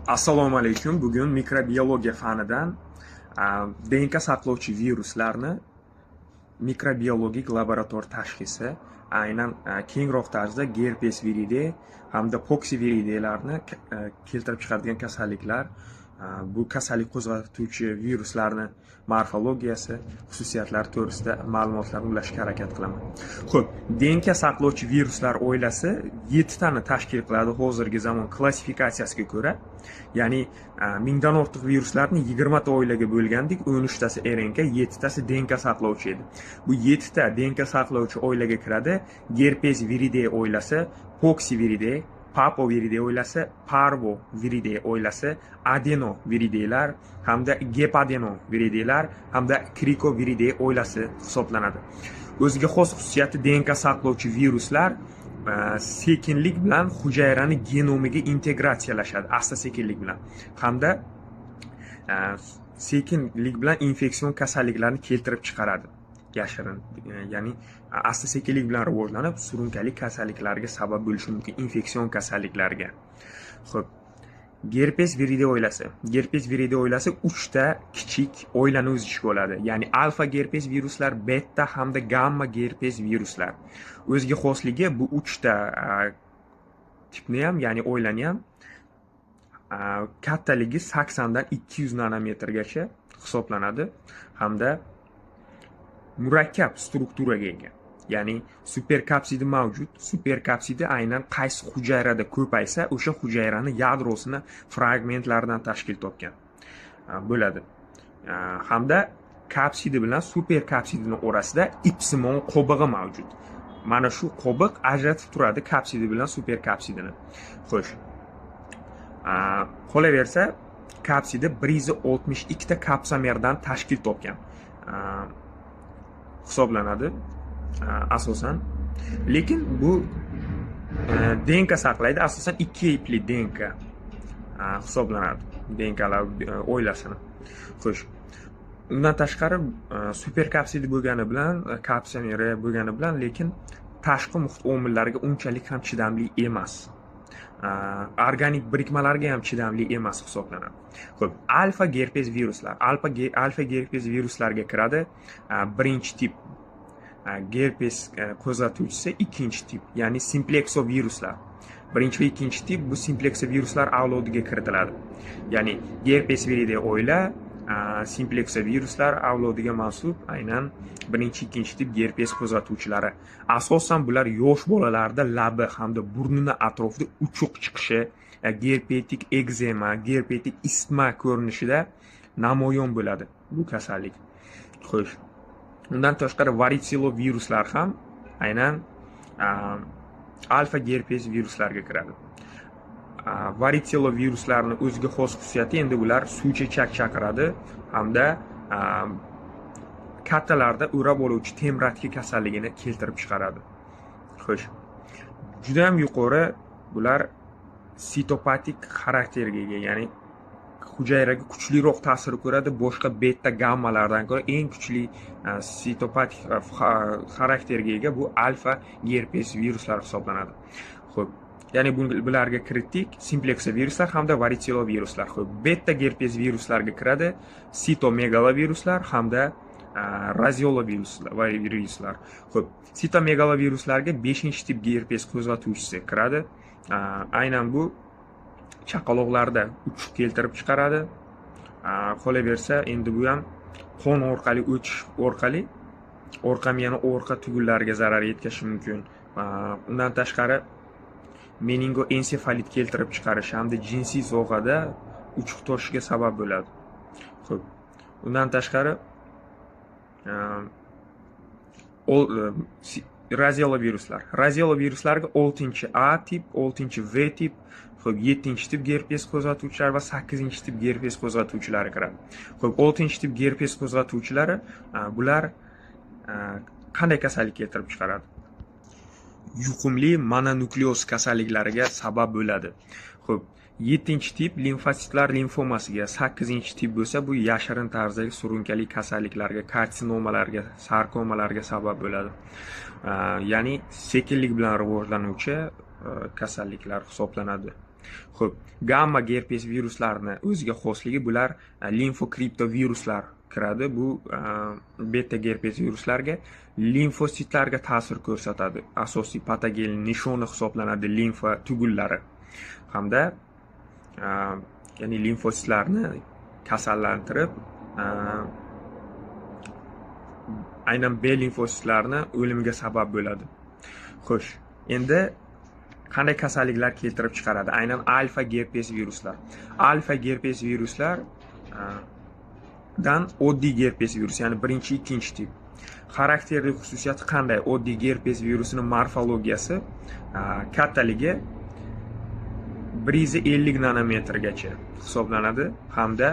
Assalomu alaykum. Bugun mikrobiologiya fanidan DNK saqlovchi viruslarni mikrobiologik laborator tashxisi, aynan kengroq tarzda gerpes viridae hamda poksiviridaelarni keltirib chiqaradigan kasalliklar, bu kasallik qo'zg'atuvchi viruslarni morfologiyasi, xususiyatlari to'g'risida ma'lumotlarni ulashishga harakat qilaman. Xo'p, DNK saqlovchi viruslar oilasi yettitani tashkil qiladi hozirgi zamon klassifikatsiyasiga ko'ra. Ya'ni 1000 dan ortiq viruslarni 20 ta oilaga bo'lgandik, 13 tasi RNK, yettitasi DNK saqlovchi edi. Bu yettita DNK saqlovchi oilaga kiradi: Gerpes viridae oilasi, Poxviridae, Papoviridae oilasi, Parvoviridae oilasi, Adenoviridaelar hamda Gepadenovirideylar hamda Cricoviridae oilasi hisoblanadi. O'ziga xos xususiyati, DNK saqlovchi viruslar sekinlik bilan hujayrani genomiga integratsiyalashadi, asta sekinlik bilan hamda sekinlik bilan infeksion kasalliklarni keltirib chiqaradi yashirin, ya'ni asta sekinlik bilan rivojlanib, surunkali kasalliklarga sabab bo'lishi mumkin, infeksion kasalliklarga. Xo'p, Gerpes viridae oilasi. Gerpes viridae oilasi uchta kichik oilani o'z ichiga oladi, ya'ni alfa gerpes viruslar, beta hamda gamma gerpes viruslar. O'ziga xosligi, bu uchta tipni ham, ya'ni oilani ham kattaligi 80 dan 200 nanometrgacha hisoblanadi hamda murakkab strukturaga ega, ya'ni superkapsidi mavjud. Superkapsidi aynan qaysi hujayrada ko'paysa, o'sha hujayrani yadrosini fragmentlaridan tashkil topgan bo'ladi hamda kapsidi bilan superkapsidini orasida ipsimon qobig'i mavjud. Mana shu qobiq ajratib turadi kapsidi bilan superkapsidini. Xo'sh, qolaversa, kapsidi 162 ta kapsomerdan tashkil topgan hisoblanadi asosan. Lekin bu DNK saqlaydi, asosan ikki ipli DNK hisoblanadi DNKlar oilasini. Xo'sh, undan tashqari, superkapsidi bo'lgani bilan, kapsomeri bo'lgani bilan, lekin tashqi muhit omillariga unchalik ham chidamli emas, organik birikmalarga ham chidamli emas hisoblanadi. Xo'p, alfa gerpes viruslar. Alfa gerpes viruslarga kiradi birinchi tip gerpes qo'zg'atuvchisi, ikkinchi tip, ya'ni simpleksoviruslar. Birinchi va ikkinchi tip bu simpleksoviruslar avlodiga kiritiladi. Ya'ni gerpes viridae oila simpleksoviruslar avlodiga mansub aynan birinchi, ikkinchi tip gerpes qo'zg'atuvchilari. Asosan bular yosh bolalarda labi hamda burnini atrofida uchuq chiqishi, gerpetik ekzema, gerpetik isitma ko'rinishida namoyon bo'ladi bu kasallik. Xo'sh, undan tashqari, varitseloviruslar ham aynan alfa gerpes viruslarga kiradi. Varitseloviruslarni o'ziga xos xususiyati, endi ular suvchechak chaqiradi hamda kattalarda o'rab oluvchi temratki kasalligini keltirib chiqaradi. Xo'sh, judayam yuqori bular sitopatik xarakterga ega, ya'ni hujayraga kuchliroq ta'sir ko'radi boshqa beta, gammalardan ko'ra. Eng kuchli sitopatik xarakterga ega bu alfa gerpes viruslar hisoblanadi. Xo'p, ya'ni bularga kiritdik simpleksoviruslar hamda varitseloviruslar. Xo'p, beta gerpes viruslarga kiradi sitomegaloviruslar hamda rozeoloviruslar. Xo'p, sitomegaloviruslarga beshinchi tip gerpes qo'zg'atuvchisi kiradi. Aynan bu chaqaloqlarda uchuq keltirib chiqaradi. Qolaversa, endi bu ham qon orqali o'tish orqali orqa miyani orqa tugunlariga zarar yetkazishi mumkin. Undan tashqari, meningoensefalit keltirib chiqarish hamda jinsiy sohada uchuq toshiga sabab bo'ladi. Xo'p, undan tashqari, rozeoloviruslar. Rozeoloviruslarga oltinchi A tip, oltinchi V tip, xo'p, yettinchi tip gerpes qo'zg'atuvchilari va sakkizinchi tip gerpes qo'zg'atuvchilari kiradi. Xo'p, oltinchi tip gerpes qo'zg'atuvchilari, bular qanday kasallik keltirib chiqaradi? Yuqumli mononukleoz kasalliklariga sabab bo'ladi. Xo'p, yettinchi tip limfositlar limfomasiga, sakkizinchi tip bo'lsa bu yashirin tarzdagi surunkali kasalliklarga, karsinomalarga, sarkomalarga sabab bo'ladi. Ya'ni sekinlik bilan rivojlanuvchi kasalliklar hisoblanadi. Xo'p, gamma gerpes viruslarini o'ziga xosligi, bular limfokriptoviruslar kiradi. Bu beta gerpes viruslarga, limfositlarga ta'sir ko'rsatadi. Asosiy patogen nishoni hisoblanadi limfa tugunlari hamda ya'ni limfositlarni kasallantirib, aynan B limfositlarni o'limiga sabab bo'ladi. Xo'sh, endi qanday kasalliklar keltirib chiqaradi? Aynan alfa gerpes viruslar. Alfa gerpes viruslar dan oddiy gerpes virus, ya'ni birinchi, ikkinchi tip. Xarakterli xususiyati qanday? Oddiy gerpes virusini morfologiyasi, kattaligi 150 nanometrgacha hisoblanadi hamda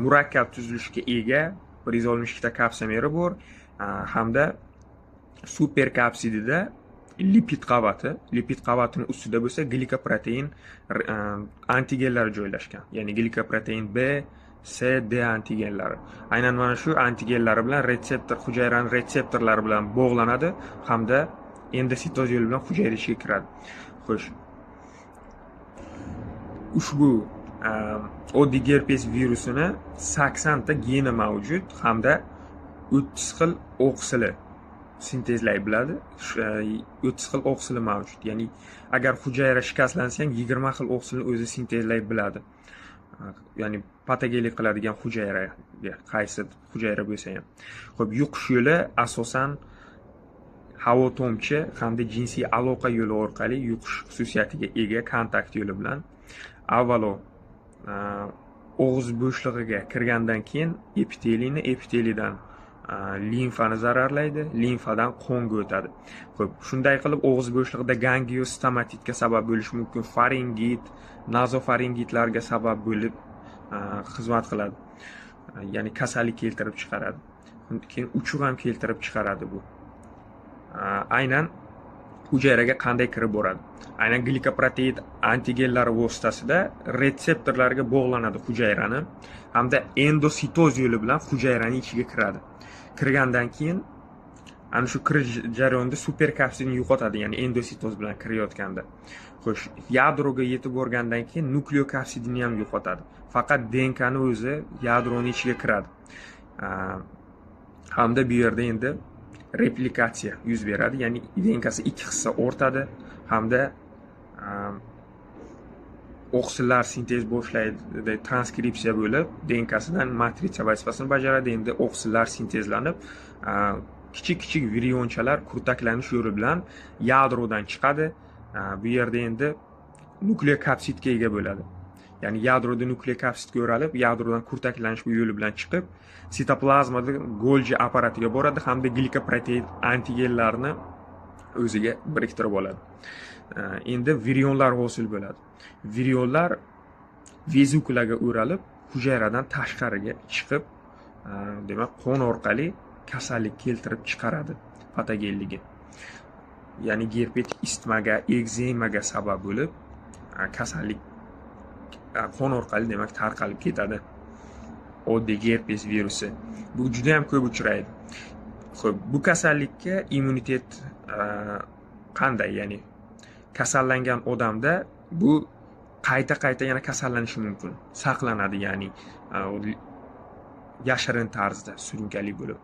murakkab tuzilishga ega, 162 ta kapsomeri bor hamda superkapsidida lipid qavati, lipid qavatini ustida bo'lsa glikoprotein antigenlari joylashgan, ya'ni glikoprotein B, C, D antigenlari. Aynan mana shu antigenlari bilan retseptor, hujayrani retseptorlari bilan bog'lanadi hamda endositoz yo'li bilan hujayra ichiga kiradi. Xo'sh, ushbu oddiy gerpes virusini 80 ta geni mavjud hamda 30 xil oqsili sintezlay biladi. 30 xil oqsili mavjud, ya'ni agar hujayra shikastlansa ham 20 xil oqsilni o'zi sintezlay biladi, ya'ni patogenlik qiladigan hujayraga, qaysi hujayra bo'lsa ham. Xo'p, yuqish yo'li asosan havo tomchi hamda jinsiy aloqa yo'li orqali yuqish xususiyatiga ega. Kontakt yo'li bilan avvalo og'iz bo'shlig'iga kirgandan keyin epiteliyni, epitelidan limfani zararlaydi, limfadan qonga o'tadi. Xo'p, shunday qilib og'iz bo'shlig'ida gangiostomatitga sabab bo'lishi mumkin, faringit, nazofaringitlarga sabab bo'lib xizmat qiladi, ya'ni kasallik keltirib chiqaradi. Keyin uchuq ham keltirib chiqaradi bu. Aynan hujayraga qanday kirib boradi? Aynan glikoproteid antigenlari vositasida retseptorlarga bog'lanadi hujayrani hamda endositoz yo'li bilan hujayrani ichiga kiradi. Kirgandan keyin ana shu kirish jarayonida superkapsidni yo'qotadi, ya'ni endositoz bilan kirayotganda. Xo'sh, yadroga yetib borgandan keyin nukleokapsidini ham yo'qotadi. Faqat DNKni o'zi yadroni ichiga kiradi. Hamda bu yerda endi replikatsiya yuz beradi, ya'ni DNKsi ikki hissa o'rtadi hamda oqsillar sintez boshlaydi, transkripsiya bo'lib, DNKsidan matritsa vazifasini bajaradi. Endi oqsillar sintezlanib, kichik kichik virionchalar kurtaklanish yo'li bilan yadrodan chiqadi. Bu yerda endi nukleokapsidga ega bo'ladi, ya'ni yadroda nukleokapsidga o'ralib, yadrodan kurtaklanish yo'li bilan chiqib, sitoplazmada Golji apparatiga boradi hamda glikoprotein antigenlarni o'ziga biriktirib oladi. Endi virionlar hosil bo'ladi. Virionlar vezikulaga o'ralib, hujayradan tashqariga chiqib, demak, qon orqali kasallik keltirib chiqaradi patogenligi, ya'ni gerpetik isitmaga, ekzemaga sabab bo'lib, kasallik qon orqali, demak, tarqalib ketadi. Oddiy gerpes virusi bu juda yam ko'p uchraydi. Xo'p, bu kasallikka immunitet qanday? Ya'ni kasallangan odamda bu qayta qayta yana kasallanishi mumkin, saqlanadi, ya'ni yashirin tarzda surunkali bo'lib,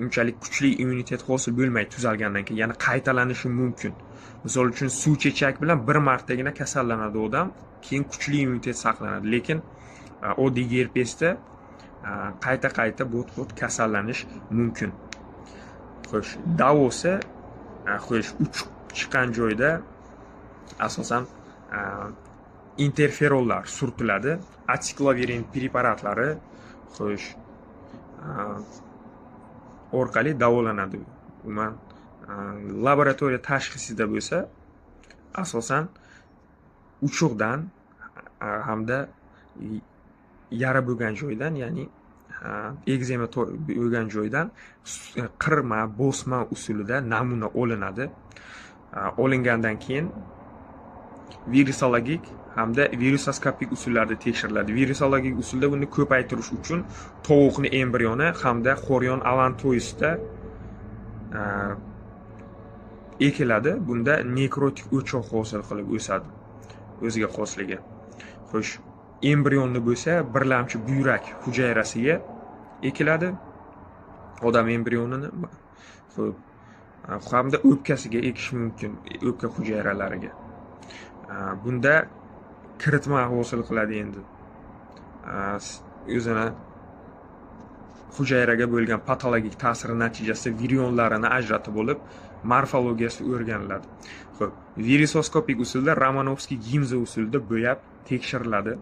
unchalik kuchli immunitet hosil bo'lmaydi. Tuzalgandan keyin yana qaytalanishi mumkin. Misol uchun, suv chechak bilan bir martagina kasallanadi odam, keyin kuchli immunitet saqlanadi, lekin oddiy gerpesda qayta qayta bot kasallanish mumkin. Xo'sh, davosi. Xo'sh, uchuq chiqqan joyda asosan interferonlar surtiladi, atsiklovirin preparatlari, xo'sh, orqali davolanadi. Umuman, laboratoriya tashxisida bo'lsa, asosan uchuqdan hamda yara bo'lgan joydan, ya'ni ekzema bo'lgan joydan qirma, bosma usulida namuna olinadi. Olingandan keyin virusologik hamda virusoskopik usullarda tekshiriladi. Virusologik usulda buni ko'paytirish uchun tovuqni embrioni hamda xorion alantoisda ekiladi. Bunda nekrotik o'choq hosil qilib o'sadi. O'ziga xosligi. Xo'sh, embrionni bo'lsa birlamchi buyrak hujayrasiga ekiladi. Odam embrionini, xo'p, hamda o'pkasiga ekish mumkin, o'pka hujayralariga. Bunda kiritma hosil qiladi endi. O'zini hujayraga bo'lgan patologik ta'siri natijasida virionlarini ajratib olib, morfologiyasi o'rganiladi. Xo'p, virusoskopik usulda, Romanovskiy Gimza usulida bo'yab tekshiriladi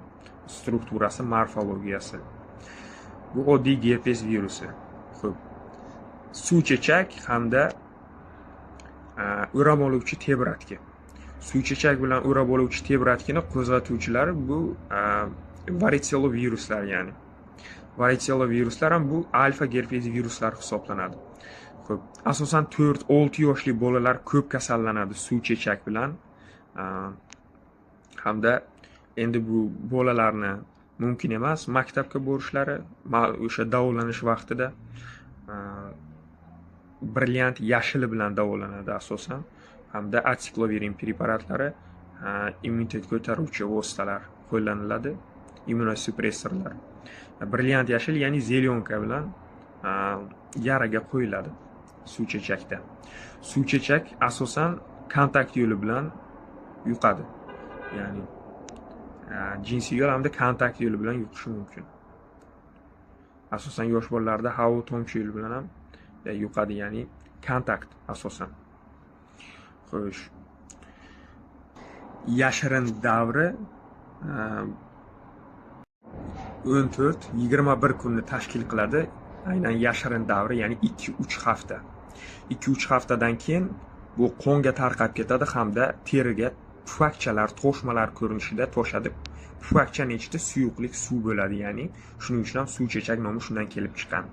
strukturasi, morfologiyasi. Bu oddiy gerpes virusi. Xo'p, suvchechak hamda o'ram oluvchi tebratki. Suvchechak bilan o'rab oluvchi tebratkini qo'zg'atuvchilari bu viruslar, ya'ni varicella viruslar ham bu alfa gerpes viruslar hisoblanadi. Xo'p, asosan 4-6 yoshli bolalar ko'p kasallanadi suvchechak bilan. Hamda endi bu bolalarni mumkin emas maktabga borishlari o'sha davolanish vaqtida. Brilliant yashili bilan davolanadi asosan hamda atsiklovirin preparatlari, immunitet ko'taruvchi vositalar qo'llaniladi, immunosupressorlar. Brilliant yashil, ya'ni зелёнка bilan yaraga qo'yiladi suvchechakda. Suvchechak asosan kontakt yo'li bilan yuqadi, ya'ni jinsiy yo'l hamda kontakt yo'li bilan yuqishi mumkin. Asosan yosh bolalarda havo tomchi yo'li bilan ham yuqadi, ya'ni kontakt asosan. Xo'sh, yashirin davri 14-21 kunni tashkil qiladi. Aynan yashirin davri, ya'ni 2-3 hafta. 2-3 haftadan keyin bu qonga tarqab ketadi hamda teriga pufakchalar, toshmalar ko'rinishida toshadi. Pufakchani ichida suyuqlik, suv bo'ladi, ya'ni shuning uchun ham suvchechak nomi shundan kelib chiqqan.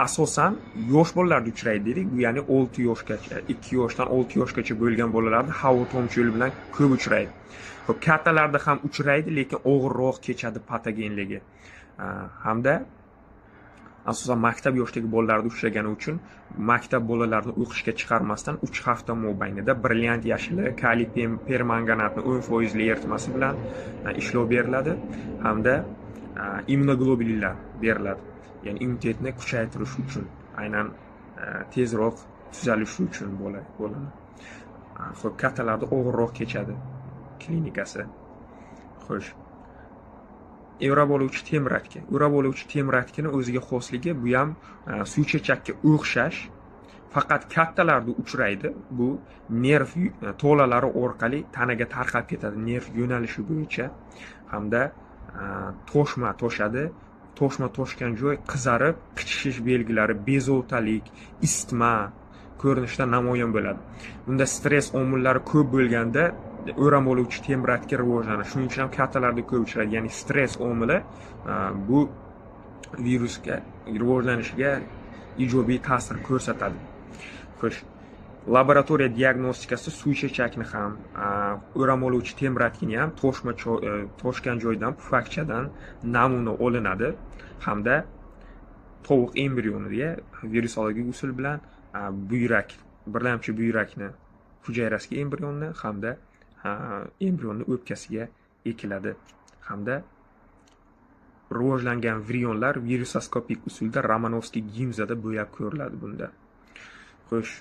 Asosan yosh bolalarda uchraydi dedik, bu ya'ni 6 yoshgacha, 2 yoshdan 6 yoshgacha bo'lgan bolalarda havo tomchi yo'li bilan ko'p uchraydi. Xo'p, kattalarda ham uchraydi, lekin og'irroq kechadi patogenligi. Hamda asosan maktab yoshidagi bolalarda uchragani uchun maktab bolalarini o'qishga chiqarmasdan 3 hafta mobaynida brilliant yashili, kaliy permanganatni 10 foizli eritmasi bilan ishlov beriladi hamda immunoglobulinlar beriladi. Ya'ni immunitetni kuchaytirish uchun, aynan tezroq tuzalishi uchun bolani. Xo'p, kattalarda og'irroq kechadi klinikasi. Xo'sh. O'rab oluvchi temratki. O'rab oluvchi temratkini o'ziga xosligi, bu ham suvchechakka o'xshash, faqat kattalarda uchraydi. Bu nerv tolalari orqali tanaga tarqab ketadi, nerv yo'nalishi bo'yicha hamda toshma toshadi. Toshma toshgan joy qizarib, qichishish belgilari, bezovtalik, isitma ko'rinishda namoyon bo'ladi. Bunda stress omillari ko'p bo'lganda o'ram oluvchi temratki rivojlanadi. Shuning uchun ham kattalarda ko'p uchraydi. Ya'ni stress omili bu virusga rivojlanishiga ijobiy ta'sir ko'rsatadi. Xo'sh, laboratoriya diagnostikasi suvchechakni ham, o'ram oluvchi temratkini ham toshma toshgan joydan, pufakchadan namuna olinadi hamda tovuq embrioniga virusologik usul bilan buyrak, birlamchi buyrakni hujayrasiga embrionni hamda embrionni o'pkasiga ekiladi hamda rivojlangan virionlar virusoskopik usulda Romanovskiy Gimzada bo'yab ko'riladi bunda. Xo'sh,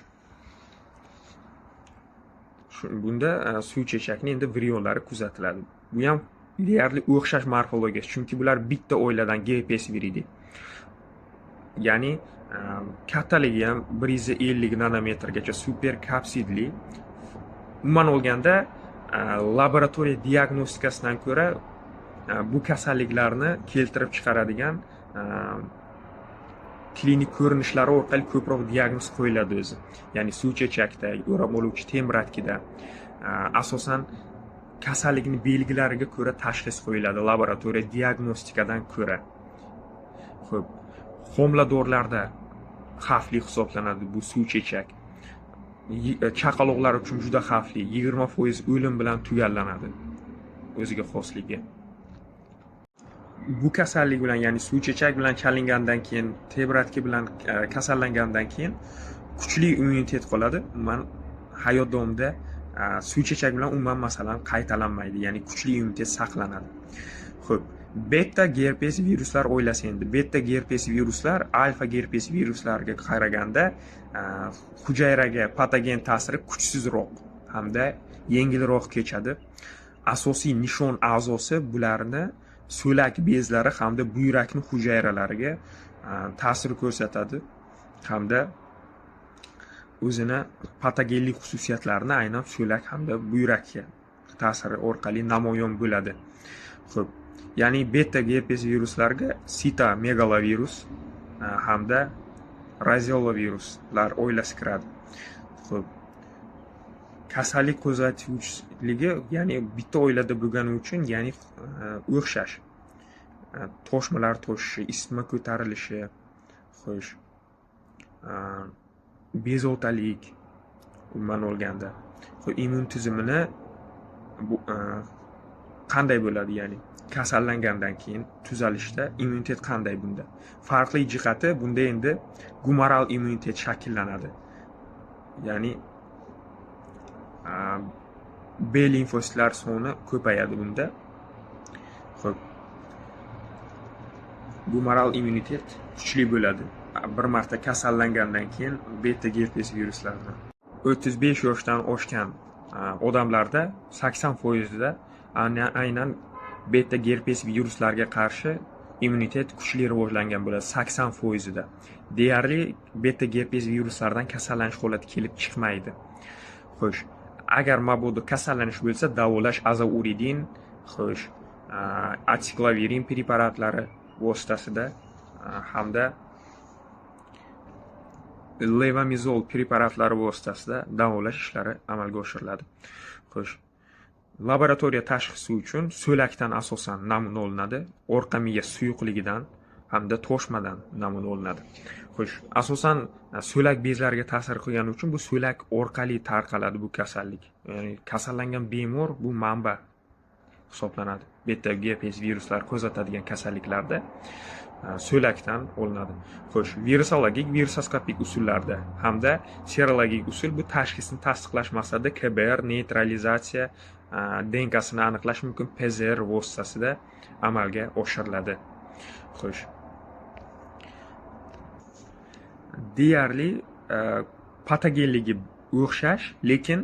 bunda suvchechakni endi virionlari kuzatiladi. Bu ham deyarli o'xshash morfologiyasi, chunki bular bitta oiladan, Herpesviridae. Ya'ni kattaligi ham 150 nanometrgacha, super kapsidli. Umuman olganda, laboratoriya diagnostikasidan ko'ra bu kasalliklarni keltirib chiqaradigan klinik ko'rinishlari orqali ko'proq diagnoz qo'yiladi o'zi. Ya'ni suvchechakda, o'ram oluvchi temratkida asosan kasallikni belgilariga ko'ra tashxis qo'yiladi laboratoriya diagnostikadan ko'ra. Xo'p, homiladorlarda xavfli hisoblanadi bu suvchechak. Chaqaloqlar uchun juda xavfli, 20% o'lim bilan tugallanadi o'ziga xosligi. Bu kasallik bilan, ya'ni suvchechak bilan chalingandan keyin, tebratki bilan kasallangandan keyin kuchli immunitet qoladi. Umuman hayot davomida Suvchechak bilan umuman, masalan, qaytalanmaydi, ya'ni kuchli immunitet saqlanadi. Xo'p, beta gerpes viruslar oilasi endi. Beta gerpes viruslar alfa gerpes viruslarga qaraganda hujayraga patogen ta'siri kuchsizroq hamda yengilroq kechadi. Asosiy nishon a'zosi bularni so'lak bezlari hamda buyrakni hujayralariga ta'sir ko'rsatadi hamda o'zini patogenlik xususiyatlarini aynan so'lak hamda buyrakka ta'siri orqali namoyon bo'ladi. Xo'p, ya'ni beta gerpes viruslarga sitomegalovirus hamda rozeoloviruslar oilasi kiradi. Xo'p, kasallik qo'zg'atuvchiligi, ya'ni bitta oilada bo'lgani uchun, ya'ni o'xshash. Toshmalar toshishi, isitma ko'tarilishi, xo'sh, bezovtalik umuman olganda. Xo'p, immun tizimini bu qanday bo'ladi, ya'ni kasallangandan keyin tuzalishda immunitet qanday bunda? Farqli jihati bunda endi gumoral immunitet shakllanadi. Ya'ni B limfositlar soni ko'payadi bunda. Xo'p, gumoral immunitet kuchli bo'ladi bir marta kasallangandan keyin beta gerpes viruslaridan. 35 yoshdan oshgan odamlarda 80%da aynan beta gerpes viruslarga qarshi immunitet kuchli rivojlangan bo'ladi 80%da. Deyarli beta gerpes viruslaridan kasallanish holati kelib chiqmaydi. Xo'sh, agar mabodo kasallanish bo'lsa, davolash azauridin, xo'sh, atsiklovirin preparatlari vositasida hamda levamizol preparatlari vositasida davolash ishlari amalga oshiriladi. Xo'sh, laboratoriya tashxisi uchun so'lakdan asosan namuna olinadi, orqa miya suyuqligidan hamda toshmadan namuna olinadi. Xo'sh, asosan so'lak bezlariga ta'sir qilgani uchun bu so'lak orqali tarqaladi bu kasallik. Ya'ni kasallangan bemor bu manba hisoblanadi. Beta gerpes viruslar qo'zg'atadigan kasalliklarda so'lakdan olinadi. Xo'sh, virusologik, virusoskopik usullarda hamda serologik usul bu tashxisni tasdiqlash maqsadida KBR neytralizatsiya DNKsini aniqlash mumkin PCR vositasida amalga oshiriladi. Xo'sh, deyarli patogenligi o'xshash, lekin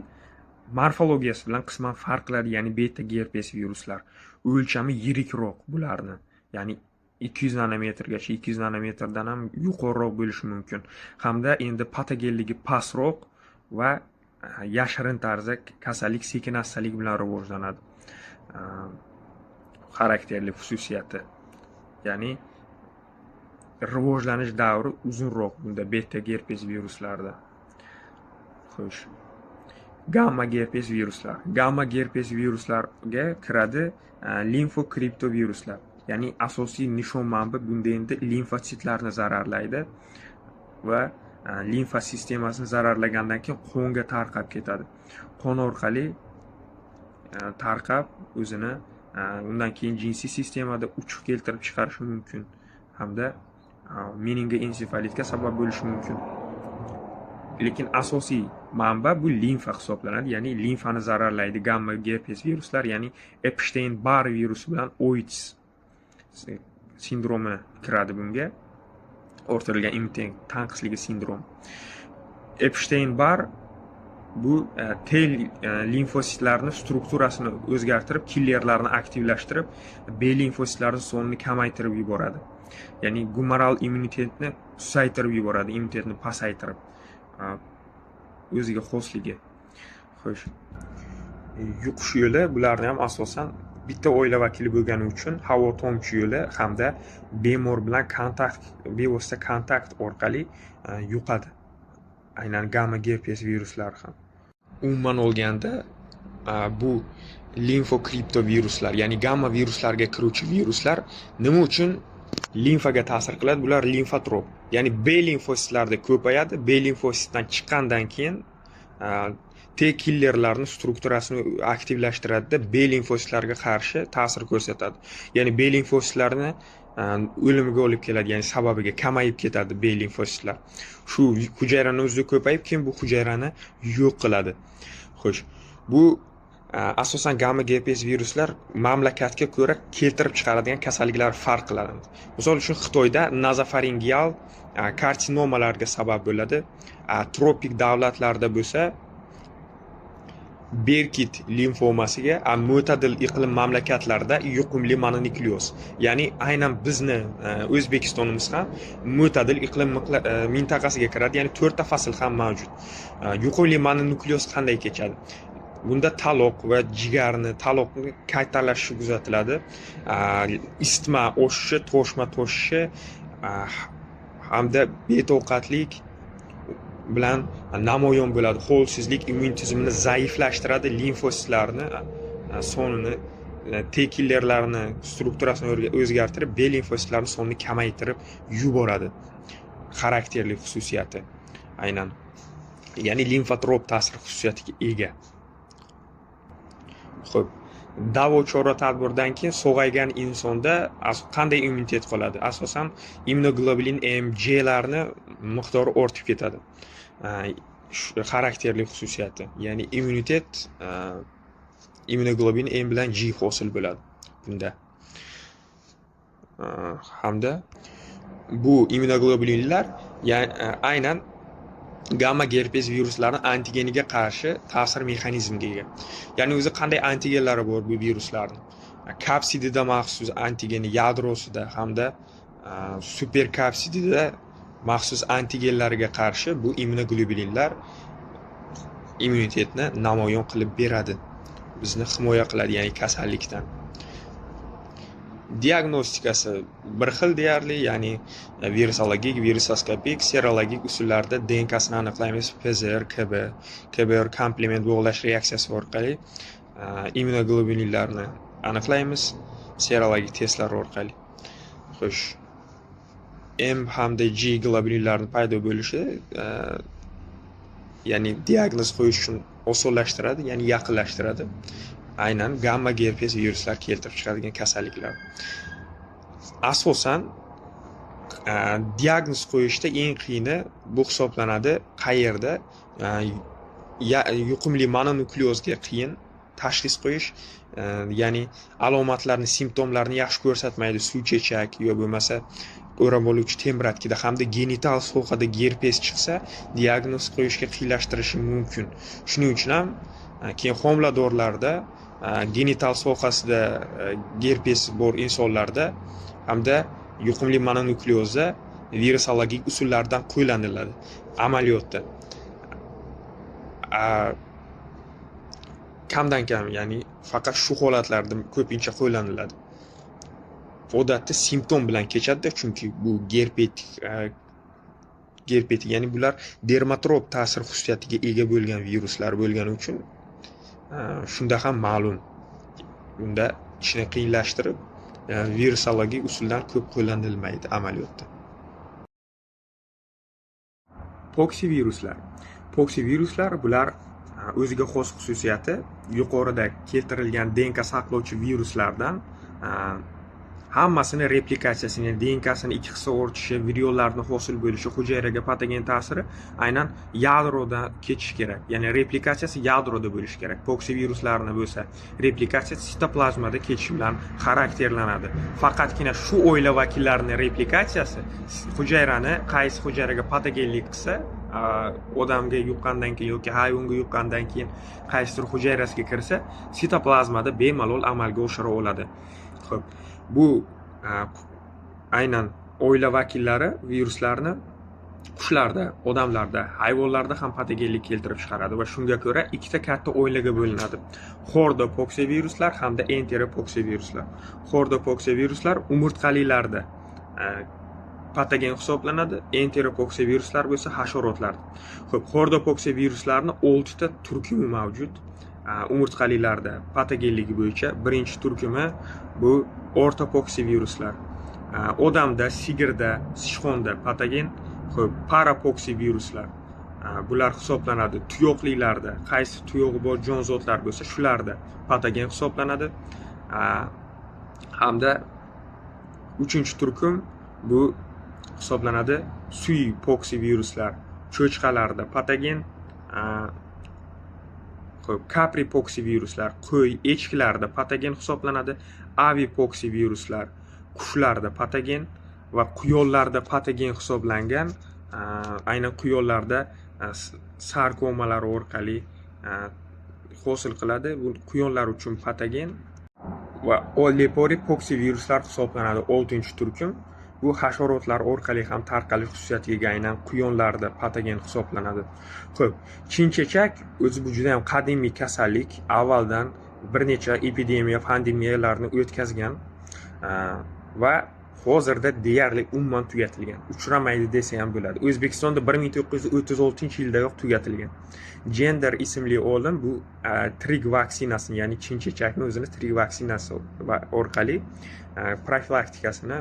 morfologiyasi bilan qisman farq qiladi, ya'ni beta gerpes viruslar o'lchami yirikroq bularni, ya'ni 200 nanometrgacha, 200 nanometrdan ham yuqoriroq bo'lishi mumkin. Hamda endi patogenligi pastroq va yashirin tarzda kasallik sekin astalik bilan rivojlanadi. Xarakterli xususiyati, ya'ni rivojlanish davri uzunroq bunda beta gerpes viruslarda. Xo'sh, gamma gerpes viruslar. Gamma gerpes viruslarga kiradi limfokriptoviruslar. Ya'ni asosiy nishon manba bunda endi limfotsitlarni zararlaydi va limfa sistemasini zararlagandan keyin qonga tarqab ketadi. Qon orqali tarqab o'zini undan keyin jinsiy sistemada uchuq keltirib chiqarishi mumkin hamda meningoensefalitga sabab bo'lishi mumkin. Lekin asosiy manba bu limfa hisoblanadi, ya'ni limfani zararlaydi gamma gerpes viruslar, ya'ni Epstein-Barr virusi bilan OIDS sindromi kiradi bunga. Orttirilgan immunitet tanqisligi sindromi. Epstein-Barr bu T limfositlarni strukturasini o'zgartirib, killerlarni aktivlashtirib, B limfositlarni sonini kamaytirib yuboradi. Ya'ni gumoral immunitetni susaytirib yuboradi, immunitetni pasaytirib. O'ziga xosligi. Xo'sh, yuqish yo'li bularni ham asosan bitta oila vakili bo'lgani uchun havo tomchi yo'li hamda bemor bilan kontakt, bevosita kontakt orqali yuqadi. Aynan gamma gerpes viruslari ham. Umuman olganda bu limfokriptoviruslar, ya'ni gamma viruslarga kiruvchi viruslar nima uchun limfaga ta'sir qiladi? Bular limfotrop, ya'ni B limfositlarda ko'payadi. B limfositdan chiqqandan keyin T killerlarni strukturasini aktivlashtiradida B limfositlarga qarshi ta'sir ko'rsatadi. Ya'ni B limfositlarni o'limiga olib keladi, ya'ni sababiga kamayib ketadi B limfositlar. Shu hujayrani o'zida ko'payib, keyin bu hujayrani yo'q qiladi. Xo'sh, Bu asosan gamma gerpes viruslar mamlakatga ko'ra keltirib chiqaradigan kasalliklar farq qiladi. Misol uchun, Xitoyda nazofaringeal karsinomalarga sabab bo'ladi. Tropik davlatlarda bo'lsa Berkit limfomasiga, mo'tadil iqlim mamlakatlarida yuqumli mononukleoz. Ya'ni aynan bizni O'zbekistonimiz ham mo'tadil iqlim mintaqasiga kiradi, ya'ni 4 ta fasl ham mavjud. Yuqumli mononukleoz qanday kechadi? Bunda taloq va jigarni, taloqni kattalashishi kuzatiladi. Isitma oshishi, toshma toshishi hamda betoqatlik bilan namoyon bo'ladi. Holsizlik immun tizimini zaiflashtiradi, limfositlarni sonini, T killerlarni strukturasini o'zgartirib, B limfositlarni sonini kamaytirib yuboradi. Xarakterli xususiyati aynan. Ya'ni limfotrop ta'sir xususiyatiga ega. Xo'p, davo chora tadbirdan keyin sog'aygan insonda qanday immunitet qoladi? Asosan immunoglobulin M, C'larni miqdori ortib ketadi. Xarakterli xususiyati, ya'ni immunitet immunoglobulin M bilan G hosil bo'ladi bunda. Hamda bu immunoglobulinlar aynan gamma gerpes viruslarini antigeniga qarshi ta'sir mexanizmiga ega. Ya'ni o'zi qanday antigenlari bor bu viruslarni? Kapsidida maxsus antigeni, yadrosida hamda superkapsidida maxsus antigenlarga qarshi bu immunoglobulinlar immunitetni namoyon qilib beradi. Bizni himoya qiladi, ya'ni kasallikdan. Diagnostikasi bir xil deyarli, ya'ni virusologik, virusoskopik, serologik usullarda DNKsini aniqlaymiz, PCR, KB, KBR komplement bog'lash reaksiyasi orqali immunoglobulinlarni aniqlaymiz, serologik testlar orqali. Xo'sh, M hamda G globulinlarni paydo bo'lishi ya'ni diagnoz qo'yish uchun osonlashtiradi, ya'ni yaqinlashtiradi. Aynan gamma gerpes viruslar keltirib chiqaradigan kasalliklar. Asosan diagnoz qo'yishda eng qiyini bu hisoblanadi. Qayerda? Yuqumli mononukleozga qiyin tashxis qo'yish, ya'ni alomatlarni, simptomlarni yaxshi ko'rsatmaydi, suv chechak yo bo'lmasa o'ram oluvchi temiratkida hamda genital sohada gerpes chiqsa, diagnoz qo'yishga qiyinlashtirishi mumkin. Shuning uchun ham keyin homiladorlarda, genital sohasida gerpes bor insonlarda hamda yuqumli mononukleozda virusologik usullardan qo'llaniladi amaliyotda. Kamdan kam, ya'ni faqat shu holatlarda ko'pincha qo'llaniladi. Odatda simptom bilan kechadi, chunki bu gerpetik, ya'ni bular dermatrop ta'sir xususiyatiga ega bo'lgan viruslar bo'lgani uchun shunda ham ma'lum. Bunda ishni qiyinlashtirib, virusologik usuldan ko'p qo'llanilmaydi amaliyotda. Poksiviruslar. Poksiviruslar bular o'ziga xos xususiyati yuqorida keltirilgan DNK saqlovchi viruslardan hammasini replikatsiyasini, ya'ni DNKsini ikki hissa ortishi, virionlarni hosil bo'lishi, hujayraga patogen ta'siri aynan yadroda kechishi kerak. Ya'ni replikatsiyasi yadroda bo'lishi kerak. Poksiviruslarni bo'lsa replikatsiya sitoplazmada kechishi bilan xarakterlanadi. Faqatgina shu oila vakillarining replikatsiyasi hujayrani qaysi hujayraga patogenlik qilsa, odamga yuqqandan keyin yoki hayvonga yuqqandan keyin qaysidir hujayrasiga kirsa, sitoplazmada bemalol amalga oshira oladi. Xo'p, bu aynan oila vakillari viruslarni qushlarda, odamlarda, hayvonlarda ham patogenlik keltirib chiqaradi va shunga ko'ra ikkita katta oilaga bo'linadi. Xordopoksiviruslar hamda enteropoksiviruslar. Xordopoksiviruslar umurtqalilarda patogen hisoblanadi, enteropoksiviruslar bo'lsa hasharotlarda. Xo'p, xordopoksiviruslarni 6 ta turkumi mavjud. Umurtqalilarda patogenligi bo'yicha birinchi turkumi bu ortopoksiviruslar. Odamda, sigirda, sichqonda patogen. Xo'p, parapoksiviruslar. Bular hisoblanadi tuyoqlilarda, qaysi tuyog'i bor jonzotlar bo'lsa, shularda patogen hisoblanadi. Hamda uchinchi turkum bu hisoblanadi suipoksiviruslar, cho'chqalarda patogen Xo'p, kapripoksiviruslar qo'y, echkilarda patogen hisoblanadi. Avipoksiviruslar qushlarda patogen va quyonlarda patogen hisoblangan. Aynan quyonlarda sarkomalar orqali hosil qiladi. Bu quyonlar uchun patogen va leporipoksiviruslar hisoblanadi. 6-turkum. Bu hasharotlar orqali ham tarqalish xususiyatiga ega, aynan quyonlarda patogen hisoblanadi. Xo'p, chinchechak o'zi bu juda ham qadimiy kasallik, avvaldan bir necha epidemiya, pandemiyalarni o'tkazgan va hozirda deyarli umuman tugatilgan. Uchramaydi desa ham bo'ladi. O'zbekistonda 1936-yildayoq tugatilgan. Jenner ismli olim bu tirik vaksinasini, ya'ni chinchechakni o'zini tirik vaksinasi orqali profilaktikasini,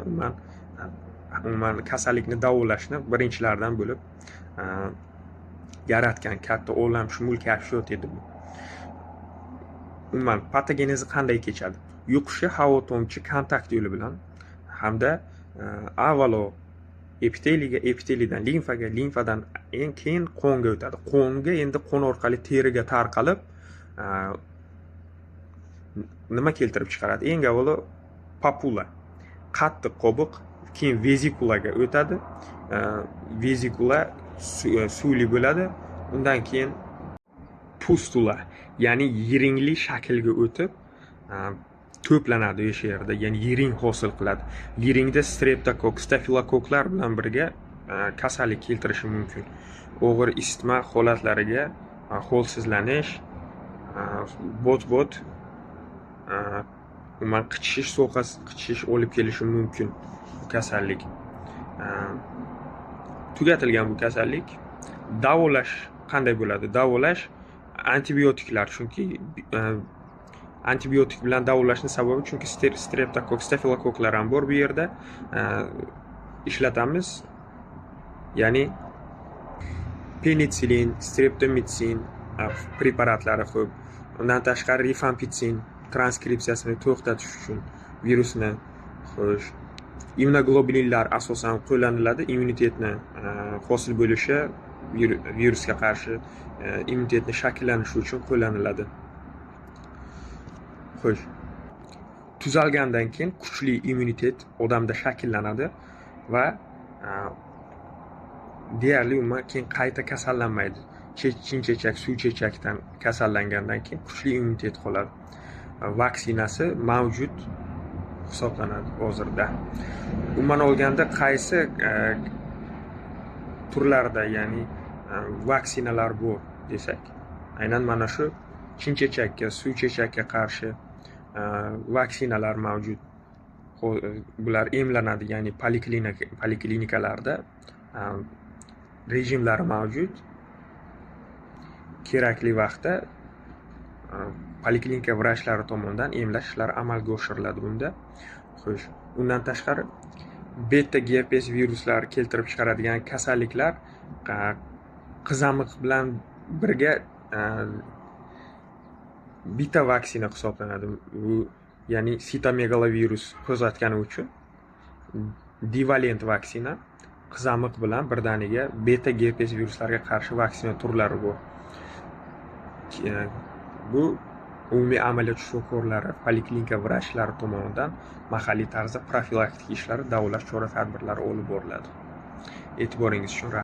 umuman kasallikni davolashni birinchilardan bo'lib yaratgan katta olamshumul kashfiyot edi bu. Umuman patogenezi qanday kechadi? Yuqishi havo tomchi kontakt yo'li bilan hamda avvalo epiteliyga, epiteliydan limfaga, limfadan eng keyin qonga o'tadi. Qonga endi qon orqali teriga tarqalib, nima keltirib chiqaradi? Eng avvalo papula, qattiq qobiq, keyin vezikulaga o'tadi. Vezikula suvli bo'ladi. Undan keyin pustula, ya'ni yiringli shaklga o'tib, to'planadi o'sha yerda, ya'ni yiring hosil qiladi. Yiringda streptokokk, stafilokoklar bilan birga kasallik keltirishi mumkin. Og'ir isitma holatlariga, holsizlanish, bot-bot, umuman qichishish sohasi, qichishish olib kelishi mumkin bu kasallik. Tugatilgan bu kasallik. Davolash qanday bo'ladi? Davolash antibiotiklar, chunki antibiotik bilan davolashni sababi, chunki streptokokk, stafilokoklar ham bor bu yerda. Ishlatamiz. Ya'ni penitsilin, streptomitsin preparatlari ko'p. Undan tashqari rifampitsin transkripsiyasini to'xtatish uchun virusni. Xo'sh, immunoglobulinlar asosan qo'llaniladi immunitetni hosil bo'lishi, virusga qarshi immunitetni shakllanishi uchun qo'llaniladi. Xo'sh, tuzalgandan keyin kuchli immunitet odamda shakllanadi va deyarli umuman keyin qayta kasallanmaydi. Chinchechak, suv chechakdan kasallangandan keyin kuchli immunitet qoladi. Vaksinasi mavjud hisoblanadi hozirda. Umuman olganda qaysi turlarda, ya'ni vaksinalar bor desak, aynan mana shu chinchechakka, suv chechakka qarshi vaksinalar mavjud. Bular emlanadi, ya'ni poliklinikalarda rejimlari mavjud. Kerakli vaqtda poliklinika vrachlari tomonidan emlash ishlari amalga oshiriladi bunda. Xo'sh, undan tashqari beta gerpes viruslari keltirib chiqaradigan kasalliklar qizamiq bilan birga bitta vaksina hisoblanadi. Bu, ya'ni sitomegalovirus qo'zg'atgani uchun divalent vaksina, qizamiq bilan birdaniga beta gerpes viruslariga qarshi vaksina turlari bor. Bu umumiy amaliyot shifokorlari, poliklinika vrachlari tomonidan mahalliy tarzda profilaktik ishlari, davolash chora-tadbirlari olib boriladi. E'tiboringiz uchun rahmat.